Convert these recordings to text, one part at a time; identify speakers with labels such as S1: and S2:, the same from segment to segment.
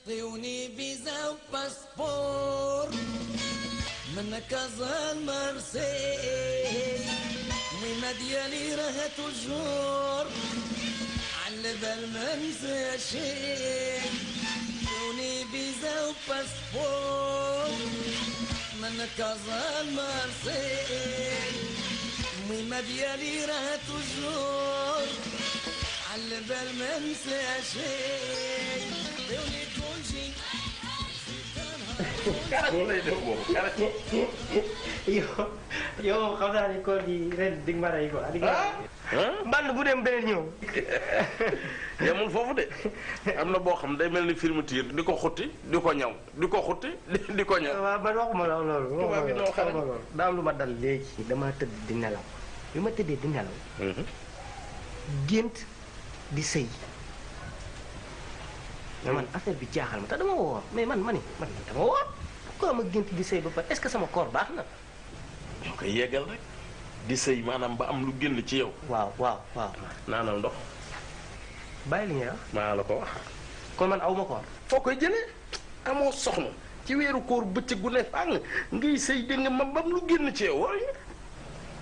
S1: اعطوني فيزا وباسبور من كازا لمارسيل ميمة ديالي راه توجور على بال ما ننسى شي اعطوني فيزا وباسبور من كازا لمارسيل ميمة ديالي راه توجور على بال ما ننسى شي اعطوني كل شي
S2: yow xam naa ne koor gi ren dig ma rey quoi. mbànd bu dem beneen ñëw.
S3: yemul foofu de am na boo xam day mel ni fermeture di ko xutti di ko ñaw di ko xutti di ko ñaw.
S2: waaw man waxuma loolu.
S3: tubaab bi noo xarañ
S2: daa am lu ma dal léegi. damaa tëdd di nelaw bi ma tëddee di nelaw. gént di sëy. mais man affaire bi jaaxal ma te dama woor mais man dama woor. pourquoi ma gént di sëy ba pare est-ce que sama koor baax na.
S3: danga koy yeggal rek di sëy maanaam ba am lu génn ci yow.
S2: waaw.
S3: naanal ndox.
S2: bàyyi li ngay wax.
S3: maa la ko wax.
S2: kon man aw ma koor.
S3: foo koy jëlee amoo soxna ci weeru koor bëccëg gu ne fàng ngay sëy dégg nga ma bam lu génn ci yow waaye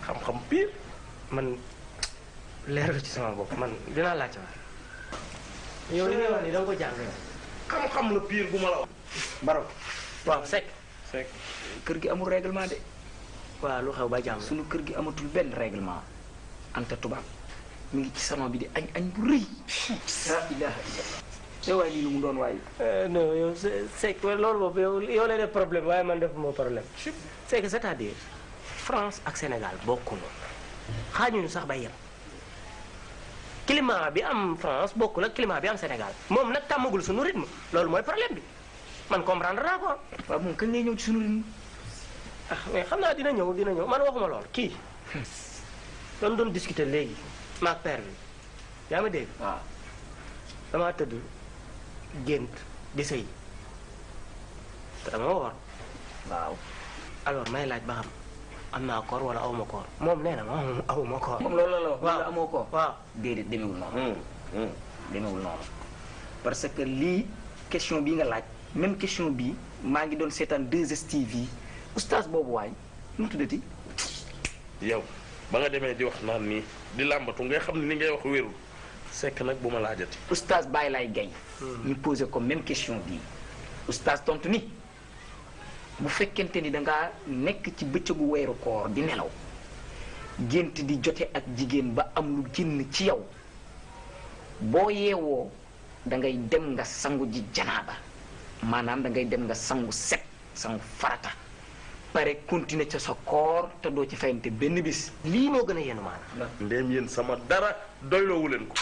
S3: xam-xam pire.
S2: man leeral ci sama bopp man dinaa laajte waat. yow li ngay wax nii da nga ko jàng yow.
S3: xam-xam la pire bu ma la wax.
S2: Baro. waaw Seck.
S4: kër gi amul règlement de.
S2: waaw lu xew ba jàmm.
S4: sunu kër gi amatul benn règlement. Anta tubaab mi ngi ci salon bi di añ bu rëy. la ilaha illallah. te waaye lii lu mu doon waaye.
S2: non yow Seck loolu boobu yow lay def problème waaye man def moo problème. c'est que c'est-à-dire France ak Sénégal bokkuñu xaañuñu sax ba yem. climat bi am France bokkul ak climat bi am Sénégal moom nag tàmmagul suñu rythme loolu mooy problème bi man comprendre naa ko.
S4: waaw moom kañ lay ñëw ci suñu rythme.
S2: ah mais xam naa dina ñëw man waxuma lool kii. doon discuter léegi maag père bi yaa ma dégg.
S4: waaw.
S2: damaa tëdd gént di sëy te dama woor.
S4: waaw.
S2: alors may laaj ba xam am naa koor wala aw ma koor moom nee na ma aw ma koor.
S4: moom loolu la wax.
S2: waaw
S4: amoo koor.
S2: waaw
S4: déedéet demewul noonu. demewul noonu parce que lii question bii nga laaj même question bii maa ngi doon seetaan 2STV oustaz boobu waay nu mu tuddati.
S3: yow ba nga demee di wax naan nii di làmbatu ngay xam ne ni ngay wax wérul Seck nag bu ma laajati.
S4: oustaz Baye Laye Gaye ñu posé ko même question bii oustaz tontu ni bu fekkente ni dangaa nekk ci bëccëgu weeru koor di nelaw gént di jote ak jigéen ba am lu génn ci yow boo yeewoo da ngay dem nga sangu ji janaaba maanaam da ngay dem nga sangu set sangu farata pare continuer ca sa koor te doo ci fayante benn bis.
S2: lii moo gën a yenu maanaam.
S3: ndéem yéen sama dara doyloowu leen ko.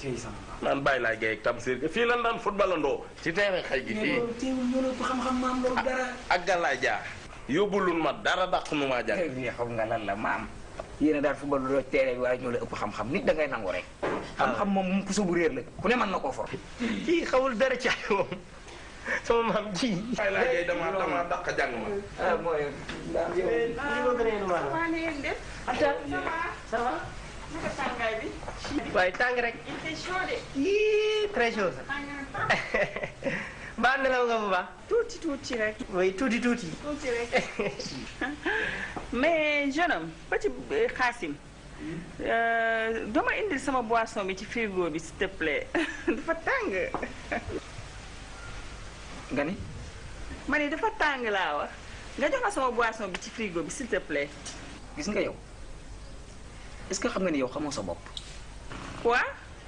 S4: tey sama
S3: naan bàyyi laa gay ak Tamsir ga fii lan daan footballandoo ci terrain xay gi fii.
S4: teewul ñoo ko xam-xam maam loolu dara.
S3: ak gàllaay jaar yóbbulul ma dara dàq nu maa jàng.
S4: xam nga lan la maam. yéen a daal football doo teere bi waaye ñoo la ëpp xam-xam nit da ngay nangu rek. xam-xam moom mu puso bu réer la ku ne mën na koo for.
S2: kii xamul dara ci ay moom sama maam ji.
S3: bàyyi laa gay dama dàq jàng ma.
S4: ah mooy.
S2: lii moo gën a yenu maanaam.
S5: waa na ngeen def.
S2: Anta ça va.
S5: naka tàngaay bi.
S2: waaye tàng rek.
S5: il fait chaud de.
S2: yii très chaud sax.
S5: tàng na trop.
S2: mbaa nelaw nga bu baax.
S5: tuuti rek.
S2: oui tuuti.
S5: tuuti rek. mais jeune homme petit Xaasim. dama indil sama boisson bi ci frigo bi s'il te plaît dafa tàng.
S4: nga ni.
S5: ma ne dafa tàng laa wax nga jox ma sama boisson bi ci frigo bi s'il te plaît.
S4: gis nga yow est-ce que xam nga ni yow xamoo sa bopp.
S5: quoi.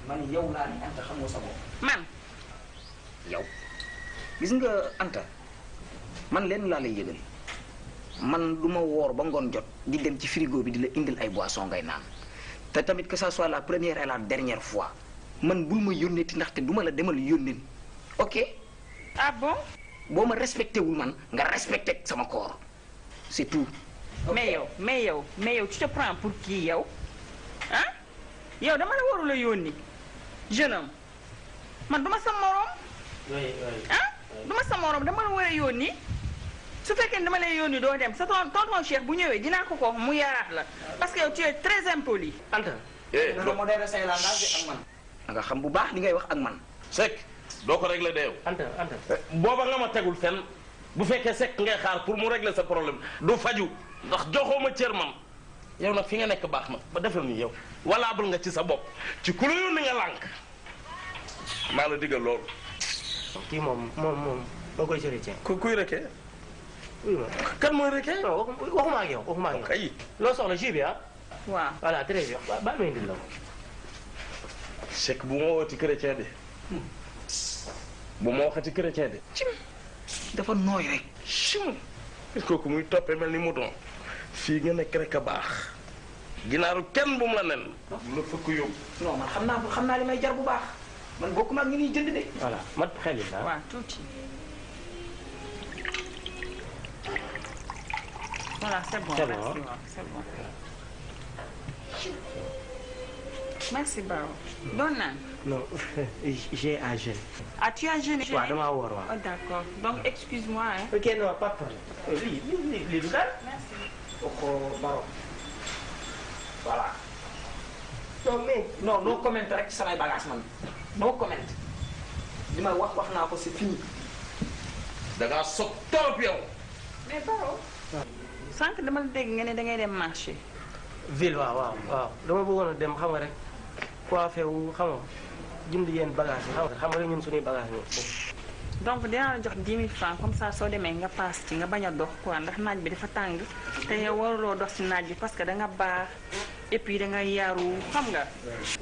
S4: man yow laa ni Anta xamoo sa bopp.
S5: man.
S4: yow gis nga Anta man leen laa lay yëgal man du ma woor ba ngoon jot di dem ci frigo bi di la indil ay boissons ngay naan te tamit que ça soit la première et la dernière fois man bul ma yónneeti ndaxte du ma la demal yónneen ok.
S5: ah bon.
S4: boo ma respecté wul man nga respecté sama koor c'est tout.
S5: mais yow tu te prends pour qui yow ah yow dama la warul a yónni jeune homme man duma sa morom. ah duma sa morom dama la war a yónni su fekkee ne dama lay yónni doo dem sa tonton Cheikh bu ñëwee dinaa ko mu yaraat la parce que yow tu es très impoli.
S4: Anta. nga modéré say langage ak man. nga xam bu baax li ngay wax ak man.
S3: Seck doo ko régler de yow.
S2: Anta
S3: booba nga ma tegul fenn bu fekkee sekk ngay xaar pour mu régler sa problème du faju ndax joxoo ma cër man yow nag fi nga nekk baax na ba defal ni yow valable nga ci sa bopp ci ku la yónni nga lànk maa la digal loolu.
S2: kii moom moo koy chrétien.
S3: kuy rekkee.
S2: oui ma
S3: kan mooy rekkee.
S2: non waxuma ak yow
S3: kay.
S2: loo soxla jus bi ah.
S5: waaw
S2: voilà très bien ba ma indil la ko.
S3: sekk bu ma wooti chrétien de bu ma waxati chrétien de.
S4: dafa nooy rek.
S3: chim kooku muy toppee mel ni mu doon fii nga nekk rek a baax ginaaru kenn bu mu la nen. bu la fëkk yóbbu.
S4: non man xam naa li may jar bu baax man bokkuma ak ñu ñuy jënd de.
S2: voilà mat xel yi
S5: waaw tuuti. voilà c'est bon.
S2: C'est bon,
S5: merci
S2: hein?
S5: c'est bon. merci Baro. doon naan.
S2: non j'ai à jeûner.
S5: ah tu as jeûné.
S2: waaw damaa woor waaw.
S5: oh d'accord donc excuse-moi hein.
S2: ok non pas de problème. lii du daal.
S5: merci.
S2: kooku Baro. voilà. non mais.
S4: non no comment rek ci samay bagage man no comment li may wax naa ko c'est fini.
S3: da ngaa sob torop yow.
S5: mais Baro. sànq dama la dégg nga ne da ngay dem marché.
S2: ville waaw dama bëggoon a dem xam nga rek coiffé wu xam nga jënd yenn bagage yi xam nga rek ñun suñuy bagage yi.
S5: donc dinaa la jox 10 000 francs comme ça soo demee nga paas ci nga bañ a dox quoi ndax naaj bi dafa tàng te yow waruloo dox ci naaj bi parce que da nga baax et puis da nga yaru xam nga.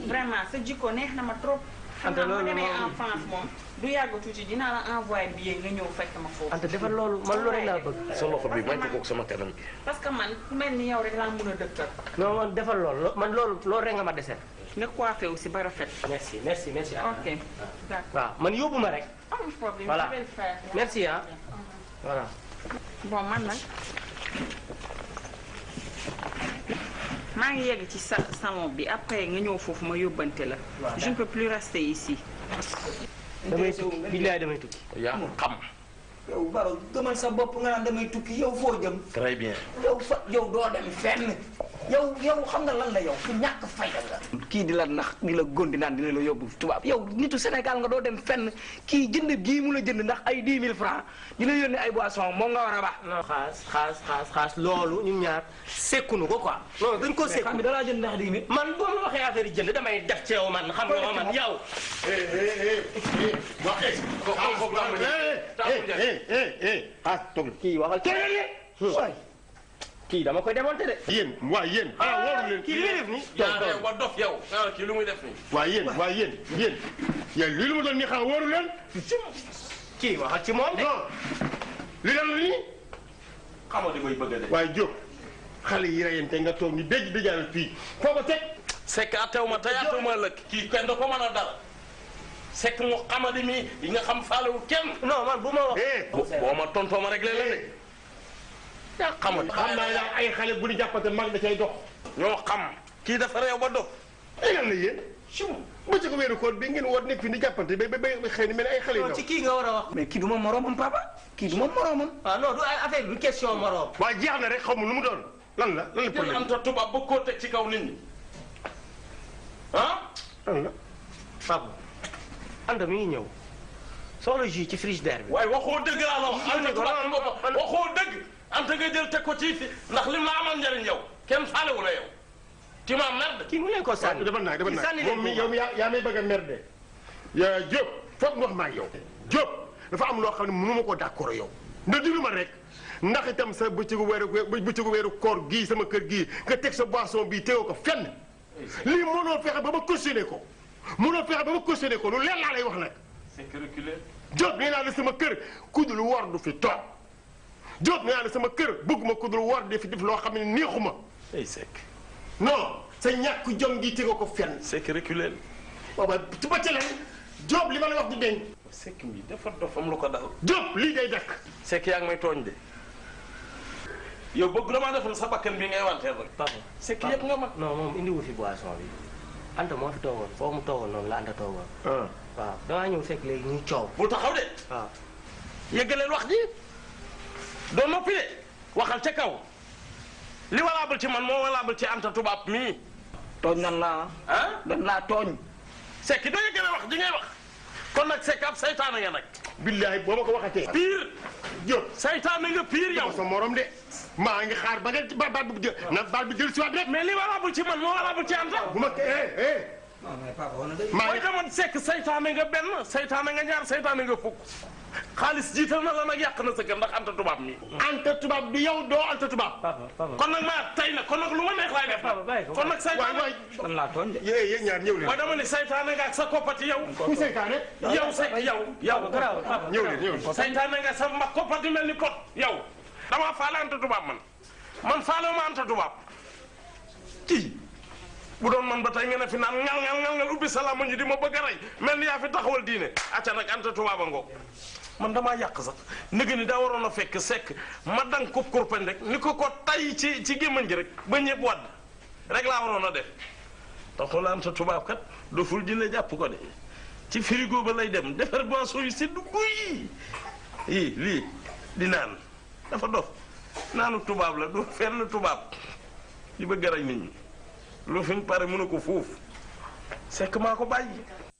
S5: vraiment sa jikko neex na ma trop.
S2: Anta loolu
S5: xam nga demee en France moom du yàgg tuuti dinaa la envoyé billet nga ñëw fekk ma foofu.
S2: Anta defal loolu man loolu rek laa bëgg.
S3: sa loxo bi bañ ko koog sama kanam gi.
S5: parce que man ku mel ni yow rek laa mën a dëkkal.
S2: non man defal loolu man loolu rek nga ma deseel.
S5: nga coiffé aussi ba rafet.
S2: merci.
S5: ok d'accord.
S2: waaw man yóbbu ma rek.
S5: amul problème
S2: Voilà.
S5: je vais le faire.
S2: merci ah voilà.
S5: bon man nag maa ngi yegg ci salon bi après nga ñëw foofu ma yóbbante la. je ne peux plus rester ici.
S2: damay tukki billaay damay tukki.
S3: yaa xam.
S4: yow Baro gëmal sa bopp nga naan damay tukki yow foo jëm.
S3: très bien.
S4: yow doo dem fenn. yow xam nga lan la yow fu ñàkk fayda nga. kii di la nax di la gondi naan dina la yóbbu tubaab yow nitu Sénégal nga doo dem fenn kii jënd gii mu la jënd ndax ay 10 000 francs dina yónnee ay boissons moom nga war a baax.
S2: non xaas loolu ñun ñaar sekkunu ko quoi. non dañ ko sekku
S4: xam nga dalaa jënd ndax 10 000.
S2: man boo ma waxee affaire yi jënd damay def ci yow man xam nga ma man yow.
S6: toog kii waxal
S2: waay kii dama koy démonter de.
S6: yéen wóoru leen
S2: kii li muy def nii.
S3: yaa reew ba dof yow. kii lu muy def nii.
S6: waaye yéen lii lu mu doon nii xam wóoru leen
S2: kii waxal ci moom de.
S6: non li lan la nii
S3: xamoo di koy bëgg a de.
S6: waaye Diop xale yi reyante nga toog ni déj dëjaaral fii foo ko teg
S3: sekk attew ma tey attew ma ëllëg. kii kenn da ko mën a dara. sekk mu xamadi mi yi nga xam faalewu kenn.
S2: non man bu ma wax.
S3: boo ma tontoo ma réglé la de. yaa xamadi.
S6: xam naa daal ay xale bu ñu jàppante mag da cay dox
S3: ñoo xam. kii dafa réew ba dof.
S6: ay lan la yéen ba ci ko wéeru koor bi ngeen war nekk fi di jàppante ba xëy ni mel ay xale yu
S2: non
S6: ndaw
S2: ci kii nga war a wax.
S4: mais kii du ma moroomam papa kii du ma moroomam.
S2: ah non du affaire bi question moroom.
S6: waaye jeex na rek xaw ma lu mu doon lan la
S3: jël
S6: problème
S3: Anta tubaab bëgg koo teg ci kaw nit ñi. ah.
S6: lan la
S2: Papa Anta mi ngi ñëw soxla jus ci frigidaire bi.
S3: waaye waxoo dëgg laa la wax. Anta tubaab waxoo dëgg. Anta nga jël teg ko ci ndax lim la amal njëriñ yow kenn faalewu la yow. tu m'as merde.
S2: kii mu leen ko sànni.
S6: dafa naag
S2: sànni
S6: moom mi yow mi yaa may bëgg a merde Diop foog nga wax maa yow Diop dafa am loo xam ne mënu ma koo d'accord yow ndax diglu ma rek ndax itam sa bëccëgu weeru koor gii sama kër gii nga teg sa boisson bii tegoo ko fenn lii mënoo fexe ba ma cautionné ko lu leer laa lay wax nag.
S3: c'est que reculé.
S6: Diop nee naa la sama kër ku dul wor du fi toog Diop nee naa la sama kër bëgguma ku dul wor di fi def loo xam ne neexuma.
S3: ay sekk.
S6: non sa ñàkk jom gi tegoo ko fenn.
S3: c'est que reculé.
S6: waaw su ma ca leen Diop li ma la wax du deñ.
S3: sekk mi dafa dof am lu ko dal.
S6: Diop lii day dakk.
S3: sekk yaa ngi may tooñ de. yow bëgg damaa defal sa bakkan bi ngay wanteer rek.
S2: Papa
S3: sekk yëpp nga ma.
S2: non moom indiwu fi boisson bi Anta moo fi toogoon foofu mu toogoon noonu la Anta toogoon. waaw damaa ñëw fekk léegi ñuy coow.
S3: bul taxaw de.
S2: waaw.
S3: yëggaleel wax ji. doo noppi de. waxal ca kaw. li valable ci man moo valable ci Anta tubaab mii.
S4: tooñ nan la
S3: ah.
S4: dan laa tooñ.
S3: sekk da yëggale wax ji ngay wax. kon nag Seck ab saytaane nga nag.
S6: billahi boo ma ko waxatee.
S3: pire.
S6: Diop
S3: saytaane nga pire yow.
S6: sa morom de maa ngi xaar ba nga baat bu jël na baat bi jël si waat rek.
S3: mais li valable ci man moo valable ci Anta.
S6: bu ma
S3: maa ngi demoon Seck saytaane nga benn saytaane nga ñaar saytaane nga fukk. xaalis jiital na la nag yàq na sa kër ndax Anta tubaab mi.
S6: Anta tubaab bi yow doo Anta tubaab.
S3: kon nag maa tey nag kon nag lu ma neex laay def. kon nag saytaane
S6: waay
S2: man laa tooñ de.
S6: yéen ñaar ñëw leen.
S3: waaye dama ne saytaane nga ak sa koppati yow.
S6: ku saytaane.
S3: yow Seck yow.
S6: ñëw leen.
S3: saytaane nga sa ma koppati mel ni pot yow. damaa faale Anta tubaab man faale ma Anta tubaab kii bu doon man ba tey nga ne fi naan ngal ubbi salaama ñu di ma bëgg a rey mel ni yaa fi taxawal diine acca nag Anta tubaab a ngoog man damaa yàq sax nëgë ni daa waroon a fekk Seck ma dang ko kurpañ rek ni ko tay ci gémmañ gi rek ba ñëpp wadd rek laa waroon a def taxul Anta tubaab kat doful dina jàpp ko de ci frigo ba lay dem defar boisson yu sedd guy yi lii di naan dafa dof naanu tubaab la du fenn tubaab yi bëgg a rey nit ñi lu fi ñu pare mënu ko foofu Seck maa ko bàyyi